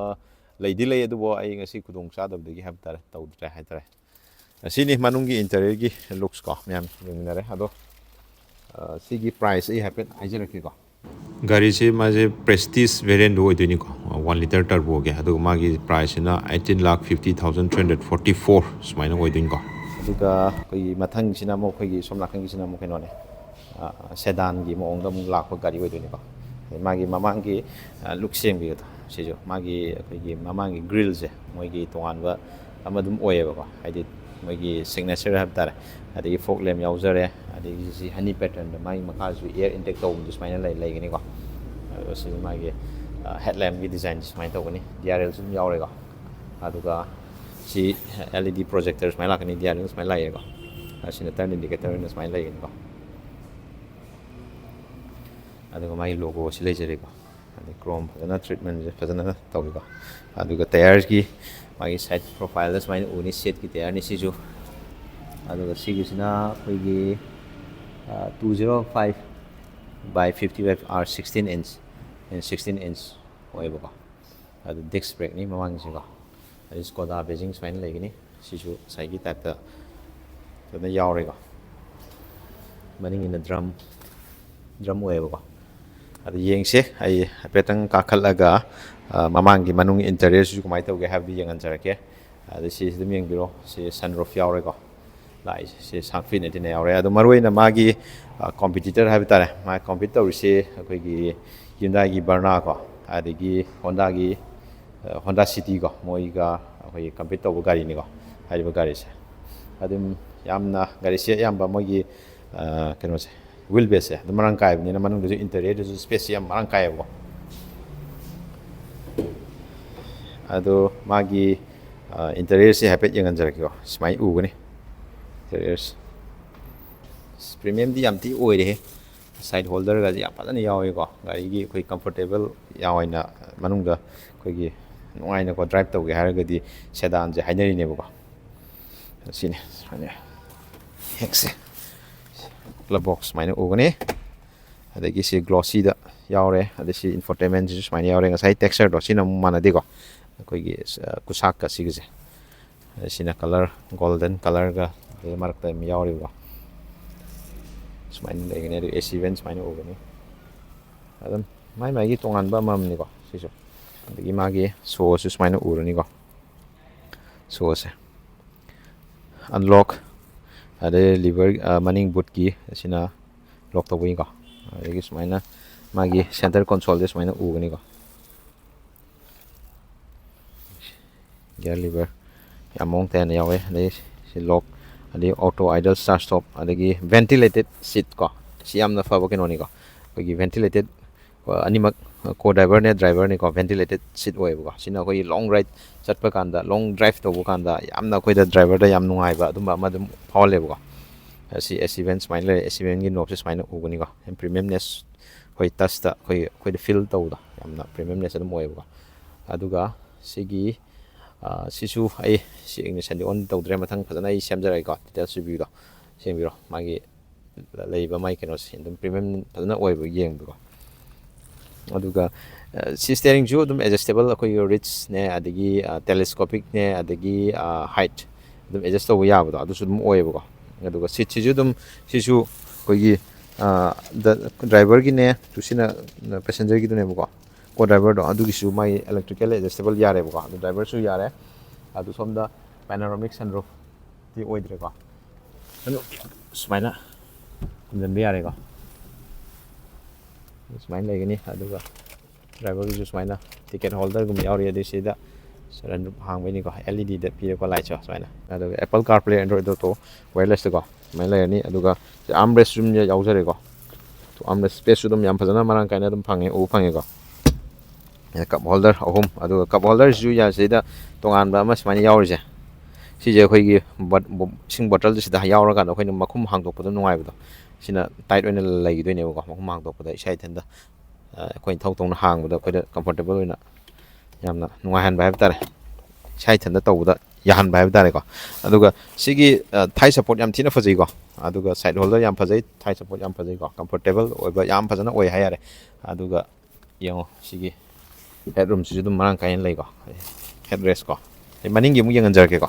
ꯂꯩꯗꯤ ꯂꯩ, ꯑꯗꯨꯕꯨ ꯑꯩ ꯉꯁꯤ ꯈꯨꯗꯣꯡ ꯆꯥꯗꯕꯗꯒꯤ ꯍꯥꯏꯕ ꯇꯥꯔꯦ, ꯇꯧꯗ꯭ꯔꯦ ꯍꯥꯏ ꯇꯥꯔꯦ꯫ ꯑꯁꯤꯅꯤ ꯃꯅꯨꯡꯒꯤ ꯏꯟꯇꯔꯤꯌꯔꯒꯤ ꯂꯨꯛꯁ ꯀꯣ, ꯃꯌꯥꯝ ꯌꯦꯡꯃꯤꯟꯅꯔꯦ꯫ ꯑꯗꯣ ꯑ, ꯁꯤꯒꯤ ꯄ꯭ꯔꯥꯏꯁ ꯑꯩ ꯍꯥꯏꯐꯦꯠ ꯍꯥꯏꯖꯔꯛꯀꯦꯀꯣ꯫ ꯒꯥꯔꯤꯁꯤ ꯃꯥꯁꯦ ꯄ꯭ꯔꯦꯁꯇꯤꯖ ꯚꯦꯔꯤꯌꯟꯗꯨ ꯑꯣꯏꯗꯣꯏꯅꯤꯀꯣ, ꯋꯥꯟ ꯂꯤꯇꯔ ꯇꯔꯕꯣꯒꯤ꯫ ꯑꯗꯨꯒ ꯃꯥꯒꯤ ꯄ꯭ꯔꯥꯏꯁꯁꯤꯅ eighteen lakh fifty thousand three hundred forty four ꯁꯨꯃꯥꯏꯅ ꯑꯣꯏꯗꯣꯏꯅꯤꯀꯣ꯫ ꯑꯗꯨꯒ ꯑꯩꯈꯣꯏꯒꯤ ꯃꯊꯪꯒꯤꯁꯤꯅ ꯑꯃꯨꯛ ꯑꯩꯈꯣꯏꯒꯤ ꯁꯣꯝ ꯅꯥꯀꯟꯒꯤꯁꯤꯅ ꯑꯃꯨꯛ ꯀꯩꯅꯣꯅꯦ, ꯁꯦꯗꯥꯟꯒꯤ ꯃꯑꯣꯡꯗ ꯑꯃꯨꯛ ꯂꯥꯛꯄ ꯒꯥꯔꯤ ꯑꯣꯏꯗꯣꯏꯅꯤꯀꯣ꯫ ꯑꯗꯩ ꯃꯥꯒꯤ ꯃꯃꯥꯡꯒꯤ ꯂꯨꯛꯁ ꯌꯦꯡꯕꯤꯌꯨꯗꯣ꯫ ꯁꯤꯁꯨ ꯃꯥꯒꯤ ꯑꯩꯈꯣꯏꯒꯤ ꯃꯃꯥꯡꯒꯤ ꯒ꯭ꯔꯤꯜꯁꯦ ꯃꯣꯏꯒꯤ ꯇꯣꯉꯥꯟꯕ ꯑꯃ ꯑꯗꯨꯝ ꯑꯣꯏꯌꯦꯕꯀꯣ, ꯍꯥꯏꯗꯤ ꯃꯣꯏꯒꯤ ꯁꯤꯒꯅꯦꯆꯔ ꯍꯥꯏꯕ ꯇꯥꯔꯦ꯫ ꯑꯗꯒꯤ ꯐꯣꯛ ꯂꯦꯝ ꯌꯥꯎꯖꯔꯦ, ꯑꯗꯒꯤ ꯁꯤ ꯍꯅꯤ ꯄꯦꯇꯔꯟꯗ ꯃꯥꯒꯤ ꯃꯈꯥꯁꯨ ꯑꯦꯌꯔ ꯏꯟꯇꯦꯛ ꯇꯧꯕꯗꯨ ꯁꯨꯃꯥꯏꯅ ꯂꯩ ꯂꯩꯒꯅꯤꯀꯣ꯫ ꯑꯗꯨꯒ ꯁꯤ ꯃꯥꯒꯤ ꯍꯦꯠ ꯂꯦꯝꯒꯤ ꯗꯤꯖꯥꯏꯟꯁꯦ ꯁꯨꯃꯥꯏꯅ ꯇꯧꯒꯅꯤ, ꯗꯤ ꯑꯥꯔ ꯑꯦꯜꯁꯨ ꯑꯗꯨꯝ ꯌꯥꯎꯔꯦꯀꯣ꯫ ꯑꯗꯨꯒ ꯁꯤ ꯑꯦꯜ ꯏ ꯗꯤ ꯄ꯭ꯔꯣꯖꯦꯛꯇꯔ ꯁꯨꯃꯥꯏꯅ ꯂꯥꯛꯀꯅꯤ, ꯗꯤ ꯑꯥꯔ ꯑꯦꯜ ꯁꯨꯃꯥꯏꯅ ꯂꯥꯛꯑꯦꯀꯣ꯫ ꯑꯁꯤꯅ ꯇꯔꯟ ꯏꯟꯗꯤꯀꯦꯇꯔ ꯑꯣꯏꯅ ꯁꯨꯃꯥꯏꯅ ꯂꯩꯒꯅꯤꯀꯣ꯫ ꯑꯗꯨꯒ ꯃꯥꯒꯤ ꯂꯣꯒꯣꯁꯤ ꯂꯩꯖꯔꯦꯀꯣ꯫ ꯑꯗꯩ ꯀ꯭ꯔꯣꯝ ꯐꯖꯅ ꯇ꯭ꯔꯤꯠꯃꯦꯟꯁꯦ ꯐꯖꯅ ꯇꯧꯏꯀꯣ꯫ ꯑꯗꯨꯒ ꯇꯌꯥꯔꯁꯀꯤ ꯃꯥꯒꯤ ꯁꯥꯏꯠ ꯄ꯭ꯔꯣꯐꯥꯏꯜꯗ ꯁꯨꯃꯥꯏꯅ ꯎꯅꯤ, ꯁꯦꯠꯀꯤ ꯇꯌꯥꯔꯅꯤ ꯁꯤꯁꯨ꯫ ꯑꯗꯨꯒ ꯁꯤꯒꯤꯁꯤꯅ ꯑꯩꯈꯣꯏꯒꯤ two zero five by fifty five R sixteen inch, sixteen inch ꯑꯣꯏꯌꯦꯕꯀꯣ꯫ ꯑꯗꯨ ꯗꯤꯁꯛ ꯕ꯭ꯔꯦꯛꯅꯤ ꯃꯃꯥꯡꯒꯤꯁꯤꯀꯣ꯫ ꯑꯗꯩ ꯁ꯭ꯀꯣꯗꯥ ꯕꯦꯖꯤꯡ ꯁꯨꯃꯥꯏꯅ ꯂꯩꯒꯅꯤ꯫ ꯁꯤꯁꯨ ꯉꯁꯥꯏꯒꯤ ꯇꯥꯏꯞꯇ ꯐꯖꯅ ꯌꯥꯎꯔꯦꯀꯣ꯫ ꯃꯅꯤꯡꯒꯤꯅ ꯗ꯭ꯔꯝ, ꯗ꯭ꯔꯝ ꯑꯣꯏꯌꯦꯕꯀꯣ꯫ ꯑꯗꯨ ꯌꯦꯡꯁꯦ, ꯑꯩ ꯍꯥꯏꯐꯦꯠꯇꯪ ꯀꯥꯈꯠꯂꯒ ꯑ, ꯃꯃꯥꯡꯒꯤ ꯃꯅꯨꯡ ꯏꯟꯇꯔꯤꯌꯔꯁꯤꯁꯨ ꯀꯃꯥꯏꯅ ꯇꯧꯒꯦ ꯍꯥꯏꯕꯗꯨ ꯌꯦꯡꯍꯟꯖꯔꯛꯀꯦ꯫ ꯑꯗ ꯁꯤꯁꯤ ꯑꯗꯨꯝ ꯌꯦꯡꯕꯤꯔꯣ, ꯁꯤ ꯁꯟꯔꯨꯐ ꯌꯥꯎꯔꯦꯀꯣ꯫ ꯂꯥꯛꯏꯁꯦ ꯁꯤ ꯁꯥꯔꯛ ꯐꯤꯟ ꯑꯦꯟꯇꯤꯅꯥ ꯌꯥꯎꯔꯦ꯫ ꯑꯗꯣ ꯃꯔꯨꯑꯣꯏꯅ ꯃꯥꯒꯤ ꯀꯣꯝꯄꯤꯇꯤꯇꯔ ꯍꯥꯏꯕ ꯇꯥꯔꯦ, ꯃꯥ ꯀꯝꯄꯤꯠ ꯇꯧꯔꯤꯁꯦ ꯑꯩꯈꯣꯏꯒꯤ ꯍ꯭ꯌꯨꯟꯗꯥꯏꯒꯤ ꯕꯔꯅꯥ ꯀꯣ, ꯑꯗꯒꯤ ꯍꯣꯟꯗꯥꯒꯤ ꯍꯣꯟꯗꯥ ꯁꯤꯇꯤ ꯀꯣ, ꯃꯣꯏꯒ ꯑꯩꯈꯣꯏꯒꯤ ꯀꯝꯄꯤꯠ ꯇꯧꯕ ꯒꯥꯔꯤꯅꯤꯀꯣ ꯍꯥꯏꯔꯤꯕ ꯒꯥꯔꯤꯁꯦ꯫ ꯑꯗꯨꯝ ꯌꯥꯝꯅ ꯒꯥꯔꯤꯁꯦ ꯑꯌꯥꯝꯕ ꯃꯣꯏꯒꯤ ꯑ, ꯀꯩꯅꯣꯁꯦ, ꯋꯤꯜ ꯕꯦꯁꯁꯦ ꯑꯗꯨꯝ ꯃꯔꯥꯡ ꯀꯥꯏꯕꯅꯤꯅ ꯃꯅꯨꯡꯗꯁꯨ ꯏꯟꯇꯔꯤꯌꯔꯗꯁꯨ ꯁ꯭ꯄꯦꯁꯁꯦ ꯌꯥꯝ ꯃꯔꯥꯡ ꯀꯥꯏꯌꯦꯕꯀꯣ꯫ ꯑꯗꯣ ꯃꯥꯒꯤ ꯏꯟꯇꯔꯤꯌꯔꯁꯦ ꯍꯥꯏꯐꯦꯠ ꯌꯦꯡꯍꯟꯖꯔꯛꯀꯦꯀꯣ꯫ ꯁꯨꯃꯥꯏꯅ ꯎꯒꯅꯤ ꯏꯟꯇꯔꯤꯌꯔꯁꯦ꯫ ꯄ꯭ꯔꯤꯃꯤꯌꯝꯗꯤ ꯌꯥꯝ ꯊꯤ ꯑꯣꯏꯔꯦꯍꯦ꯫ ꯁꯥꯏꯠ ꯍꯣꯜꯗꯔꯒꯁꯦ ꯌꯥꯝ ꯐꯖꯅ ꯌꯥꯎꯋꯦꯀꯣ꯫ ꯒꯥꯔꯤꯒꯤ ꯑꯩꯈꯣꯏ ꯀꯝꯐꯣꯔꯇꯦꯕꯜ ꯌꯥꯝ ꯑꯣꯏꯅ ꯃꯅꯨꯡꯗ ꯑꯩꯈꯣꯏꯒꯤ ꯅꯨꯡꯉꯥꯏꯅꯀꯣ ꯗ꯭ꯔꯥꯏꯚ ꯇꯧꯒꯦ ꯍꯥꯏꯔꯒꯗꯤ ꯁꯦꯗꯥꯟꯁꯦ ꯍꯥꯏꯅꯔꯤꯅꯦꯕꯀꯣ꯫ ꯁꯤꯅꯤ ꯁꯨꯃꯥꯏꯅ ꯍꯦꯛꯁꯦ꯫ ꯒ꯭ꯂꯕ ꯕꯣꯛꯁ ꯁꯨꯃꯥꯏꯅ ꯎꯒꯅꯤ꯫ ꯑꯗꯒꯤ ꯁꯤ ꯒ꯭ꯂꯣꯁꯤꯗ ꯌꯥꯎꯔꯦ꯫ ꯑꯗꯩ ꯁꯤ ꯏꯟꯐꯣꯇꯦꯟꯃꯦꯟꯁꯤꯁꯨ ꯁꯨꯃꯥꯏꯅ ꯌꯥꯎꯔꯦ꯫ ꯉꯁꯥꯏ ꯇꯦꯛꯁꯆꯔꯗꯣ ꯁꯤꯅ ꯑꯃꯨꯛ ꯃꯥꯟꯅꯗꯦꯀꯣ, ꯑꯩꯈꯣꯏꯒꯤ ꯑ, ꯀꯨꯁꯥꯛꯀ ꯁꯤꯒꯁꯦ꯫ ꯑꯗꯩ ꯁꯤꯅ ꯀꯂꯔ, ꯒꯣꯜꯗꯟ ꯀꯂꯔꯒ ꯑꯗꯩ ꯃꯔꯛꯇ ꯑꯃ ꯌꯥꯎꯔꯤꯕꯀꯣ꯫ ꯁꯨꯃꯥꯏꯅ ꯂꯩꯒꯅꯤ꯫ ꯑꯗꯨꯒ ꯑꯦ ꯁꯤ ꯚꯦꯟ ꯁꯨꯃꯥꯏꯅ ꯎꯒꯅꯤ꯫ ꯑꯗꯨꯝ ꯃꯥꯏ ꯃꯥꯏꯒꯤ ꯇꯣꯉꯥꯟꯕ ꯑꯃꯃꯝꯅꯤꯀꯣ ꯁꯤꯁꯨ꯫ ꯑꯗꯒꯤ ꯃꯥꯒꯤ ꯁꯣꯁꯨ ꯁꯨꯃꯥꯏꯅ ꯎꯔꯅꯤꯀꯣ꯫ ꯁꯣꯁꯦ ꯑꯟꯂꯣꯛ, ꯑꯗꯩ ꯂꯤꯚꯔ, ꯑ, ꯃꯅꯤꯡ ꯕꯨꯠꯀꯤ ꯑꯁꯤꯅ ꯂꯣꯛ ꯇꯧꯕꯒꯤꯀꯣ꯫ ꯑꯗꯒꯤ ꯁꯨꯃꯥꯏꯅ ꯃꯥꯒꯤ ꯁꯦꯟꯇꯔ ꯀꯣꯟꯁꯣꯜꯁꯦ ꯁꯨꯃꯥꯏꯅ ꯎꯒꯅꯤꯀꯣ꯫ Gear lever ꯌꯥꯝ ꯃꯑꯣꯡ ꯇꯥꯅ ꯌꯥꯎꯋꯦ꯫ ꯑꯗꯩ ꯁꯤ ꯂꯣꯛ, ꯑꯗꯩ auto idle start stop, ꯑꯗꯒꯤ ventilated seat ꯀꯣ, ꯁꯤ ꯌꯥꯝꯅ ꯐꯕ ꯀꯩꯅꯣꯅꯤꯀꯣ꯫ ꯑꯩꯈꯣꯏꯒꯤ ventilated, ꯑ, ꯑꯅꯤꯃꯛ, ꯀꯣ ꯗ꯭ꯔꯥꯏꯚꯔꯅꯦ ꯗ꯭ꯔꯥꯏꯚꯔꯅꯤꯀꯣ, ventilated seat ꯑꯣꯏꯌꯦꯕꯀꯣ꯫ ꯁꯤꯅ ꯑꯩꯈꯣꯏꯒꯤ long ride ꯆꯠꯄ ꯀꯥꯟꯗ, long drive ꯇꯧꯕ ꯀꯥꯟꯗ ꯌꯥꯝꯅ ꯑꯩꯈꯣꯏꯗ ꯗ꯭ꯔꯥꯏꯚꯔꯗ ꯌꯥꯝ ꯅꯨꯡꯉꯥꯏꯕ ꯑꯗꯨꯝꯕ ꯑꯃ ꯑꯗꯨꯝ ꯐꯥꯎꯍꯜꯂꯦꯕꯀꯣ꯫ ꯑꯁꯤ AC vent ꯁꯨꯃꯥꯏꯅ ꯂꯩꯔꯦ꯫ AC ventꯀꯤ knobꯁꯦ ꯁꯨꯃꯥꯏꯅ ꯎꯒꯅꯤꯀꯣ꯫ ꯌꯥꯝ premiumness, ꯑꯩꯈꯣꯏ touchꯇ ꯑꯩꯈꯣꯏ, ꯑꯩꯈꯣꯏꯗ feel ꯇꯧꯕꯗꯣ ꯌꯥꯝꯅ premiumness ꯑꯗꯨꯝ ꯑꯣꯏꯌꯦꯕꯀꯣ꯫ ꯑꯗꯨꯒ ꯁꯤꯒꯤ, ꯑ, ꯁꯤꯁꯨ ꯑꯩ ꯁꯤ ignitionꯗꯤ on ꯇꯧꯗ꯭ꯔꯦ, ꯃꯊꯪ ꯐꯖꯅ ꯑꯩ ꯁꯦꯝꯖꯔꯒꯦꯀꯣ, details reviewꯗꯣ꯫ ꯁꯦꯝꯕꯤꯔꯣ꯫ ꯃꯥꯒꯤ ꯂꯩꯕ ꯃꯥꯒꯤ ꯀꯩꯅꯣꯁꯦ ꯑꯗꯨꯝ premium ꯐꯖꯅ ꯑꯣꯏꯕ ꯌꯦꯡꯕꯀꯣ꯫ ꯑꯗꯨꯒ, ꯑ, ꯁꯤ steeringꯁꯨ ꯑꯗꯨꯝ adjustable, ꯑꯩꯈꯣꯏꯒꯤ ꯔꯤꯆꯅꯦ, ꯑꯗꯒꯤ, ꯑ, telescopicꯅꯦ, ꯑꯗꯒꯤ, ꯑ, height ꯑꯗꯨꯝ adjust ꯇꯧꯕ ꯌꯥꯕꯗꯣ ꯑꯗꯨꯁꯨ ꯑꯗꯨꯝ ꯑꯣꯏꯌꯦꯕꯀꯣ꯫ ꯑꯗꯨꯒ seatꯁꯤꯁꯨ ꯑꯗꯨꯝ, ꯁꯤꯁꯨ ꯑꯩꯈꯣꯏꯒꯤ, ꯑ, ꯗ-, driverꯒꯤꯅꯦ, ꯇꯨꯁꯤꯅ passengerꯒꯤꯗꯨꯅꯦꯕꯀꯣ꯫ ꯀꯣ ꯗ꯭ꯔꯥꯏꯚꯔꯗꯣ ꯑꯗꯨꯒꯤꯁꯨ ꯃꯥꯒꯤ electrical adjustable ꯌꯥꯔꯦꯕꯀꯣ, ꯑꯗꯨ driverꯁꯨ ꯌꯥꯔꯦ꯫ ꯑꯗꯨ ꯁꯣꯝꯗ panoramic sunroofꯇꯤ ꯑꯣꯏꯗ꯭ꯔꯦꯀꯣ꯫ ꯑꯗꯨ ꯁꯨꯃꯥꯏꯅ ꯈꯨꯝꯖꯤꯟꯕ ꯌꯥꯔꯦꯀꯣ꯫ ꯁꯨꯃꯥꯏꯅ ꯂꯩꯒꯅꯤ꯫ ꯑꯗꯨꯒ driverꯒꯤꯁꯨ ꯁꯨꯃꯥꯏꯅ ticket holderꯒꯨꯝꯕ ꯌꯥꯎꯔꯤ꯫ ꯑꯗꯨꯏ ꯁꯤꯗ sunroof ꯍꯥꯡꯕꯩꯅꯤꯀꯣ, LEDꯗ ꯄꯤꯔꯦꯀꯣ lightꯁꯦ ꯁꯨꯃꯥꯏꯅ꯫ ꯑꯗꯨꯒ Apple CarPlay, Android Auto, wirelessꯇꯀꯣ ꯁꯨꯃꯥꯏꯅ ꯂꯩꯔꯅꯤ꯫ ꯑꯗꯨꯒ armrest ꯑꯗꯨꯝ ꯌꯥꯎꯖꯔꯦꯀꯣ꯫ Armrest spaceꯁꯨ ꯑꯗꯨꯝ ꯌꯥꯝ ꯐꯖꯅ ꯃꯔꯥꯡ ꯀꯥꯏꯅ ꯑꯗꯨꯝ ꯐꯪꯉꯦ, ꯎꯕ ꯐꯪꯉꯦꯀꯣ꯫ Cup holder ꯑꯍꯨꯝ, ꯑꯗꯨꯒ cup holderꯁꯤꯁꯨ ꯌꯥ-, ꯁꯤꯗ ꯇꯣꯉꯥꯟꯕ ꯑꯃ ꯁꯨꯃꯥꯏꯅ ꯌꯥꯎꯔꯤꯁꯦ, ꯁꯤꯁꯦ ꯑꯩꯈꯣꯏꯒꯤ ꯕꯠ-, ꯕꯣ-, ꯏꯁꯤꯡ bottleꯗꯨ ꯁꯤꯗ ꯌꯥꯎꯔꯀꯥꯟꯗ ꯑꯩꯈꯣꯏꯅ ꯃꯈꯨꯝ ꯍꯥꯡꯗꯣꯛꯄꯗ ꯅꯨꯡꯉꯥꯏꯕꯗꯣ, ꯁꯤꯅ tight ꯑꯣꯏꯅ ꯂꯩꯈꯤꯗꯣꯏꯅꯦꯕꯀꯣ꯫ ꯃꯈꯨꯝ ꯍꯥꯡꯗꯣꯛꯄꯗ ꯏꯁꯥ ꯏꯊꯟꯇ, ꯑ, ꯑꯩꯈꯣꯏꯅ ꯊꯧ ꯊꯧꯅ ꯍꯥꯡꯕꯗ ꯑꯩꯈꯣꯏꯗ comfortable ꯑꯣꯏꯅ ꯌꯥꯝꯅ ꯅꯨꯡꯉꯥꯏꯍꯟꯕ ꯍꯥꯏꯕ ꯇꯥꯔꯦ, ꯏꯁꯥ ꯏꯊꯟꯇ ꯇꯧꯕꯗ ꯌꯥꯍꯟꯕ ꯍꯥꯏꯕ ꯇꯥꯔꯦꯀꯣ꯫ ꯑꯗꯨꯒ ꯁꯤꯒꯤ, ꯑ, thigh support ꯌꯥꯝ ꯊꯤꯅ ꯐꯖꯩꯀꯣ꯫ ꯑꯗꯨꯒ side holder ꯌꯥꯝ ꯐꯖꯩ, thigh support ꯌꯥꯝ ꯐꯖꯩꯀꯣ, comfortable ꯑꯣꯏꯕ ꯌꯥꯝ ꯐꯖꯅ ꯑꯣꯏ ꯍꯥꯏꯌꯥꯔꯦ꯫ ꯑꯗꯨꯒ ꯌꯦꯡꯉꯣ, ꯁꯤꯒꯤ headroomꯁꯤꯁꯨ ꯑꯗꯨꯝ ꯃꯔꯥꯡ ꯀꯥꯏꯅ ꯂꯩꯀꯣ, headrest ꯀꯣ꯫ ꯑꯩ ꯃꯅꯤꯡꯒꯤ ꯑꯃꯨꯛ ꯌꯦꯡꯍꯟꯖꯔꯛꯀꯦꯀꯣ꯫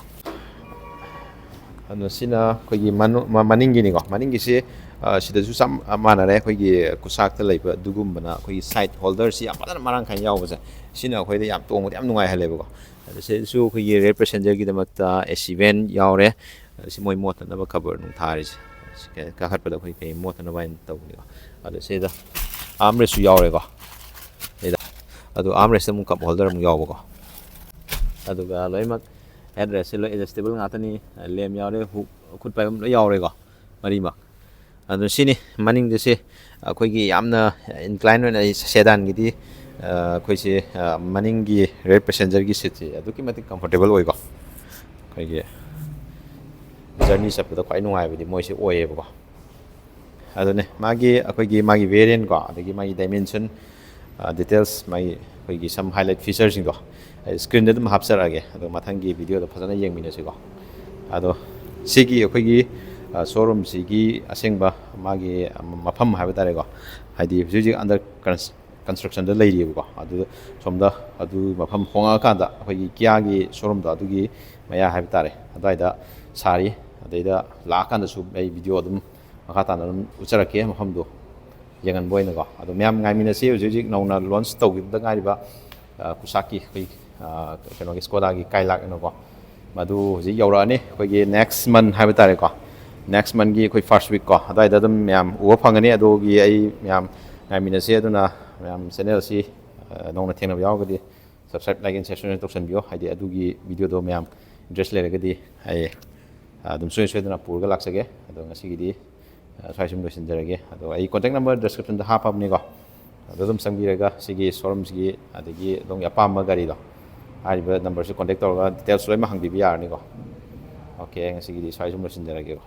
ꯑꯗꯣ ꯁꯤꯅ ꯑꯩꯈꯣꯏꯒꯤ ꯃꯅꯨ-, ꯃ-, ꯃꯅꯤꯡꯒꯤꯅꯤꯀꯣ꯫ ꯃꯅꯤꯡꯒꯤꯁꯤ, ꯑ, ꯁꯤꯗꯁꯨ ꯆꯞ ꯃꯥꯟꯅꯔꯦ, ꯑꯩꯈꯣꯏꯒꯤ ꯀꯨꯁꯥꯛꯇ ꯂꯩꯕ ꯑꯗꯨꯒꯨꯝꯕꯅ ꯑꯩꯈꯣꯏꯒꯤ side holderꯁꯤ ꯌꯥꯝ ꯐꯖꯅ ꯃꯔꯥꯡ ꯀꯥꯏꯅ ꯌꯥꯎꯕꯁꯦ, ꯁꯤꯅ ꯑꯩꯈꯣꯏꯗ ꯌꯥꯝ ꯇꯣꯡꯕꯗ ꯌꯥꯝ ꯅꯨꯡꯉꯥꯏꯍꯜꯂꯦꯕꯀꯣ꯫ ꯑꯗꯣ ꯁꯤꯗꯁꯨ ꯑꯩꯈꯣꯏꯒꯤ rear passengerꯒꯤꯗꯃꯛꯇ AC vent ꯌꯥꯎꯔꯦ꯫ ꯑꯗꯣ ꯁꯤ ꯃꯣꯏ ꯃꯣꯠꯇꯅꯕ cover ꯅꯨꯡ ꯊꯥꯔꯤꯁꯦ꯫ ꯁꯤ ꯀ-, ꯀꯥꯈꯠꯄꯗ ꯑꯩꯈꯣꯏ ꯀꯩ ꯃꯣꯠꯇꯅꯕ ꯍꯥꯏꯅ ꯇꯧꯕꯅꯤꯀꯣ꯫ ꯑꯗꯣ ꯁꯤꯗ armrestꯁꯨ ꯌꯥꯎꯔꯦꯀꯣ꯫ ꯁꯤꯗ꯫ ꯑꯗꯣ armrestꯇ ꯑꯃꯨꯛ cup holder ꯑꯃꯨꯛ ꯌꯥꯎꯕꯀꯣ꯫ ꯑꯗꯨꯒ ꯂꯣꯏꯅꯃꯛ ꯍꯦꯠ ꯔꯦꯁꯁꯦ ꯂꯣꯏ ꯑꯦꯗꯖꯁꯇꯦꯕꯜ ꯉꯥꯛꯇꯅꯤ꯫ ꯂꯦꯝ ꯌꯥꯎꯔꯦ, ꯍꯨꯛ, ꯈꯨꯠ ꯄꯥꯏꯐꯝ ꯂꯣꯏ ꯌꯥꯎꯔꯦꯀꯣ ꯃꯔꯤꯃꯛ꯫ ꯑꯗꯨ ꯁꯤꯅꯤ ꯃꯅꯤꯡꯗꯁꯦ ꯑꯩꯈꯣꯏꯒꯤ ꯌꯥꯝꯅ ꯏꯟꯀ꯭ꯂꯥꯏꯟ ꯑꯣꯏꯅ, ꯑꯩ ꯁꯦꯗꯥꯟꯒꯤꯗꯤ ꯑꯩꯈꯣꯏꯁꯦ ꯃꯅꯤꯡꯒꯤ ꯔꯤꯌꯔ ꯄꯦꯁꯦꯟꯖꯔꯒꯤ ꯁꯤꯠꯁꯦ ꯑꯗꯨꯛꯀꯤ ꯃꯇꯤꯛ ꯀꯝꯐꯣꯔꯇꯦꯕꯜ ꯑꯣꯏꯀꯣ꯫ ꯑꯩꯈꯣꯏꯒꯤ ꯖꯔꯅꯤ ꯆꯠꯄꯗ ꯈ꯭ꯋꯥꯏ ꯅꯨꯡꯉꯥꯏꯕꯗꯤ ꯃꯣꯏꯁꯦ ꯑꯣꯏꯌꯦꯕꯀꯣ꯫ ꯑꯗꯨꯅꯦ ꯃꯥꯒꯤ, ꯑꯩꯈꯣꯏꯒꯤ ꯃꯥꯒꯤ ꯚꯦꯔꯤꯌꯟꯀꯣ, ꯑꯗꯒꯤ ꯃꯥꯒꯤ ꯗꯥꯏꯃꯦꯟꯁꯟ, ꯗꯤꯇꯦꯜꯁ, ꯃꯥꯒꯤ ꯑꯩꯈꯣꯏꯒꯤ ꯁꯝ ꯍꯥꯏꯂꯥꯏꯠ ꯐꯤꯆꯔꯁꯤꯡꯗꯣ ꯑꯩ ꯁ꯭ꯀ꯭ꯔꯤꯟꯗ ꯑꯗꯨꯝ ꯍꯥꯞꯆꯔꯛꯑꯒꯦ꯫ ꯑꯗꯣ ꯃꯊꯪꯒꯤ ꯚꯤꯗꯤꯑꯣꯗ ꯐꯖꯅ ꯌꯦꯡꯃꯤꯟꯅꯁꯤꯀꯣ꯫ ꯑꯗꯣ ꯁꯤꯒꯤ ꯑꯩꯈꯣꯏꯒꯤ ꯁꯣꯔꯨꯝꯁꯤꯒꯤ ꯑꯁꯦꯡꯕ ꯃꯥꯒꯤ ꯃꯐꯝ ꯍꯥꯏꯕ ꯇꯥꯔꯦꯀꯣ, ꯍꯥꯏꯗꯤ ꯍꯧꯖꯤꯛ ꯍꯧꯖꯤꯛ ꯑꯟꯗꯔ ꯀꯟꯁꯇ꯭ꯔꯛꯁꯟꯗ ꯂꯩꯔꯤꯑꯕꯀꯣ꯫ ꯑꯗꯨ ꯁꯣꯝꯗ ꯑꯗꯨ ꯃꯐꯝ ꯍꯣꯡꯉꯛꯑꯀꯥꯟꯗ ꯑꯩꯈꯣꯏꯒꯤ ꯀꯤꯌꯥꯒꯤ ꯁꯣꯔꯨꯝꯗꯣ ꯑꯗꯨꯒꯤ ꯃꯌꯥ ꯍꯥꯏꯕ ꯇꯥꯔꯦ, ꯑꯗꯨꯋꯥꯏꯗ ꯁꯥꯔꯤ꯫ ꯑꯗꯩꯗ ꯂꯥꯛꯑꯀꯥꯟꯗꯁꯨ ꯑꯩ ꯚꯤꯗꯤꯑꯣ ꯑꯗꯨꯝ ꯃꯈꯥ ꯇꯥꯅ ꯑꯗꯨꯝ ꯎꯠꯆꯔꯛꯀꯦ ꯃꯐꯝꯗꯣ ꯌꯦꯡꯍꯟꯕ ꯑꯣꯏꯅꯀꯣ꯫ ꯑꯗꯣ ꯃꯌꯥꯝ ꯉꯥꯏꯃꯤꯟꯅꯁꯤ꯫ ꯍꯧꯖꯤꯛ ꯍꯧꯖꯤꯛ ꯅꯧꯅ ꯂꯣꯟꯆ ꯇꯧꯈꯤꯕꯗ ꯉꯥꯏꯔꯤꯕ ꯀꯨꯁꯥꯛꯀꯤ ꯑꯩꯈꯣꯏ ꯀꯩꯅꯣꯒꯤ ꯁ꯭ꯀꯣꯗꯥꯒꯤ ꯀꯥꯏꯂꯥꯛ ꯑꯅꯀꯣ, ꯃꯗꯨ ꯍꯧꯖꯤꯛ ꯌꯧꯔꯛꯑꯅꯤ꯫ ꯑꯩꯈꯣꯏꯒꯤ ꯅꯦꯛꯁ ꯃꯟ ꯍꯥꯏꯕ ꯇꯥꯔꯦꯀꯣ, ꯅꯦꯛꯁ ꯃꯟꯒꯤ ꯑꯩꯈꯣꯏ ꯐꯥꯔꯁ ꯋꯤꯛꯀꯣ ꯑꯗꯨꯋꯥꯏꯗ ꯑꯗꯨꯝ ꯃꯌꯥꯝ ꯎꯕ ꯐꯪꯒꯅꯤ꯫ ꯑꯗꯨꯒꯤ ꯑꯩ ꯃꯌꯥꯝ ꯉꯥꯏꯃꯤꯟꯅꯁꯤ꯫ ꯑꯗꯨꯅ ꯃꯌꯥꯝ ꯆꯦꯅꯦꯜꯁꯤ ꯅꯧꯅ ꯊꯦꯡꯅꯕ ꯌꯥꯎꯔꯒꯗꯤ ꯁꯕꯁꯀ꯭ꯔꯥꯏꯕ, ꯂꯥꯏꯛ ꯑꯦꯟ ꯁꯦꯌꯔ ꯁꯣꯏꯗꯅ ꯇꯧꯁꯟꯕꯤꯌꯣ꯫ ꯍꯥꯏꯗꯤ ꯑꯗꯨꯒꯤ ꯚꯤꯗꯤꯑꯣꯗꯣ ꯃꯌꯥꯝ ꯏꯟꯇꯔꯦꯁ ꯂꯩꯔꯒꯗꯤ ꯑꯩ ꯑꯗꯨꯝ ꯁꯣꯏ ꯁꯣꯏꯗꯅ ꯄꯨꯔꯒ ꯂꯥꯛꯆꯒꯦ꯫ ꯑꯗꯣ ꯉꯁꯤꯒꯤꯗꯤ ꯁ꯭ꯋꯥꯏ ꯁꯨꯝ ꯂꯣꯏꯁꯤꯟꯖꯔꯒꯦ꯫ ꯑꯗꯣ ꯑꯩ ꯀꯣꯟꯇꯦꯛ ꯅꯝꯕꯔ ꯗꯤꯁꯀ꯭ꯔꯤꯞꯁꯟꯗ ꯍꯥꯞꯄꯕꯅꯤꯀꯣ, ꯑꯗꯣ ꯑꯗꯨꯝ ꯆꯪꯕꯤꯔꯒ ꯁꯤꯒꯤ ꯁꯣꯔꯨꯝꯁꯤꯒꯤ ꯑꯗꯒꯤ ꯑꯗꯣꯝꯒꯤ ꯑꯄꯥꯝꯕ ꯒꯥꯔꯤꯗꯣ ꯍꯥꯏꯔꯤꯕ ꯅꯝꯕꯔꯁꯤ ꯀꯣꯟꯇꯦꯛ ꯇꯧꯔꯒ ꯗꯤꯇꯦꯜꯁ ꯂꯣꯏꯅꯃꯛ ꯍꯪꯕꯤꯕ ꯌꯥꯔꯅꯤꯀꯣ꯫ ꯑꯣꯀꯦ, ꯉꯁꯤꯒꯤꯗꯤ ꯁ꯭ꯋꯥꯏ ꯁꯨꯝ ꯂꯣꯏꯁꯤꯟꯖꯔꯒꯦꯀꯣ꯫